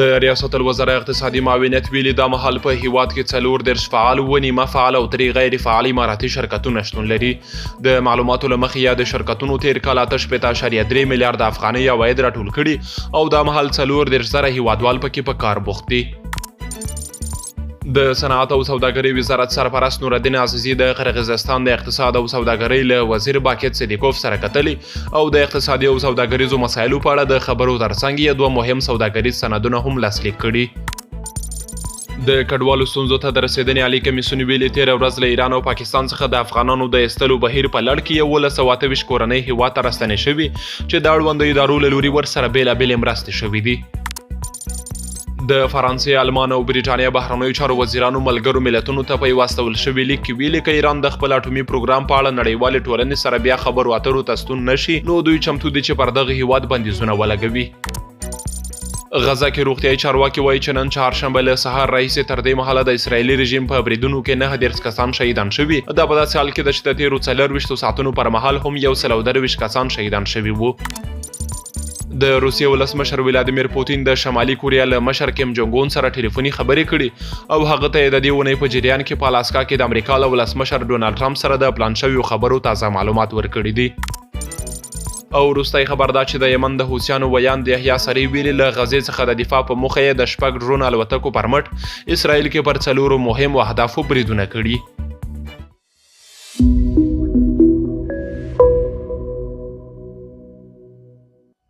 د ریاست الوزرا اقتصادي معاونیت ویلي، دا مهال په هیواد کې 34 فعال، 7 نیمه فعال او 3 غیر فعال اماراتي شرکتونه شتون لري. د معلوماتو له مخې، یاد شرکتونو تېر کال 68.3 میلیارډ افغانۍ عواید راټول کړي او دا مهال 34,000 هیوادوال پکې په کار بوخت دي. د صنعت او سوداګرۍ وزارت سرپرست نورالدین عزیزي د قرغیزستان د اقتصاد او سوداګرۍ له وزیر باکت صدیقوف سره کتلي او د اقتصادي او سوداګریزو مسایلو په اړه د خبرو ترڅنګ یې دوه مهم سوداګریز سندونه هم لاسلیک کړي. د کډوالو ستونزو ته د رسېدنې عالي کمیسیون ویلي، تېره ورځ له ایران او پاکستان څخه د افغانانو د ایستلو بهیر په لړ کې 1128 کورنۍ هیواد ته راستنې شوي چې د اړوندو ادارو له لوري ورسره بېلابېلې مرستې شوې دي. د فرانسې، آلمان او بریټانیا بهرنیو چارو وزیرانو ملګرو ملتونو ته په یو استول شوي لیک کې ویلي، که ایران د خپل اټومي پروګرام په اړه نړیوالې ټولنې سره بیا خبرو اترو ته ستون نه شي، نو دوی چمتو دي چې پر دغه هیواد بندیزونه ولګوي. غزه کې روغتیايي چارواکي وایي چې نن چهارشنبه له سهار راهیسې تر دې مهاله د اسراییلي رژیم په بریدونو کې 39 کسان شهیدان شوي. دا په داسې حال کې ده چې د تېرو 24 ساعتونو پر مهال هم 123 کسان شهیدان شوي وو. د روسیې ولسمشر ولادیمیر پوتین د شمالي کوریا له مشر کیم جونګ اون سره ټلیفوني خبرې کړي او هغه ته یې د دې اونۍ په جریان کې په الاسکا کې د امریکا له ولسمشر ډونالډ ټرمپ سره د پلان شویو خبرو تازه معلومات ورکړي دي. او وروستی خبر دا چې د یمن د حوثیانو ویاند یحیی سري ویلي، له غزې څخه د دفاع په موخه یې د 6 ډرون الوتکو پر مټ اسراییل کې پر 4 مهمو اهدافو بریدونه کړي.